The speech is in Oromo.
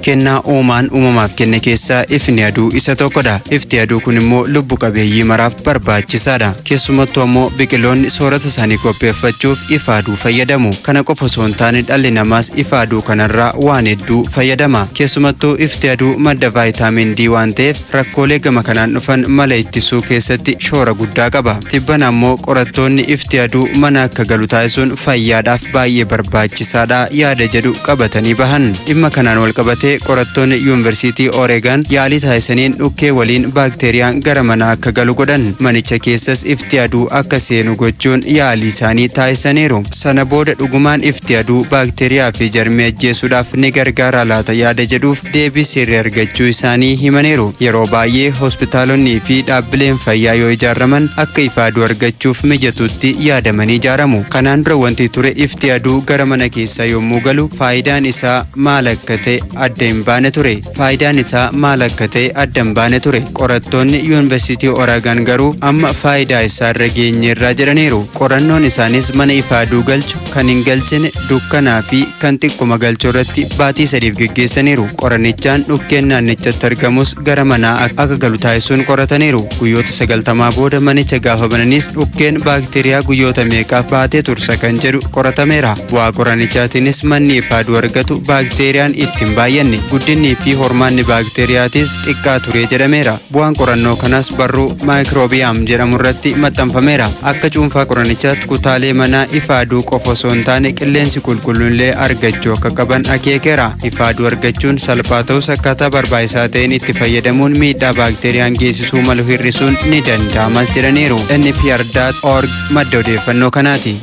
Kennaa uumaan uumamaaf kenne keessaa ifni aduu isa tokkodha. Ifti aduu kun immoo lubbu qabeeyyii maraaf barbaachisaadha. Keessumattuu ammoo biqiloonni soorata isaanii qopheeffachuuf ifa aduu fayyadamu. Kana qofa osoo hin taane, dhalli namaas ifa aduu kanarraa waan hedduu fayyadama. Keessumattuu ifti aduu madda vaayitaamin D waan ta'eef, rakkoolee gama kanaan dhufan mala ittisuu keessatti shoora guddaa qaba. Tibbana ammoo qorattoonni ifti aduu mana akka galu taasisuun fayyaadhaaf baay'ee barbaachisaadha yaada jedhu qabatanii bahan. Dhimma kanaan wal qabatee qorattoonni Yuunivarsiitii Oreegan yaalii taasisaniin dhukkee waliin baakteeriyaan gara manaa akka galu godhan. Manicha keessas ifti aduu akka seenu gochuun yaalii isaanii taasisaniiru. Sana booda dhugumaan ifti aduu baakteeriyaa fi jarmii ajjeesuudhaaf ni gargaara laata yaada jedhuuf deebii sirrii argachuu isaanii himaniiru. Yeroo baay'ee hospitaalonnii fi dhaabbileen fayyaa yoo ijaaraman akka ifa aduu argachuuf mijatutti yaadamanii ijaaramu. Kanaan dura wanti ture, ifti aduu gara mana keessaa yommuu galu faayidaan isaa maal akka ta'e adda hin baane ture. Faayidaan isaa maal akka ta'e adda hin baane ture. Qorattoonni Yuunivarsiitii Oreegan garuu amma faayidaa isaa irra geenyeerraa jedhaniiru. Qorannoon isaanis mana ifa aduu galchu, kan hin galchine, dukkanaa fi kan xiqquma galchuu irratti baatii 3f geggeessaniiru. Qorannichaan dhukkeen naannichatti argamus gara manaa akka galu taasisuun qorataniiru. Guyyoota 90 booda manicha gaafa bananis dhukkeen baakteeriyaa guyyoota meeqaaf baatee tursa kan jedhu qoratameera. Bu'aa qorannichaatiinis manni ifa aduu argatu baakteeriyaan itti hin baay'anne, guddinnii fi hormaanni baakteeriyaatis xiqqaa ture jedhameera. Bu'aan qorannoo kanaas barruu Microbiome jedhamu irratti maxxanfameera. Akka cuunfaa qorannichaatti, kutaalee manaa ifa aduu qofa osoo hin taane qilleensi qulqulluunillee argachuu akka qaban akeekeera. Ifa aduu argachuun salphaa ta'us, akkaataa barbaachisaa ta'een itti fayyadamuun miidhaa baakteeriyaan geessisuu malu hir'isuun ni danda'amas jedhaniiru. NPR.org madda odeeffannoo kanaati.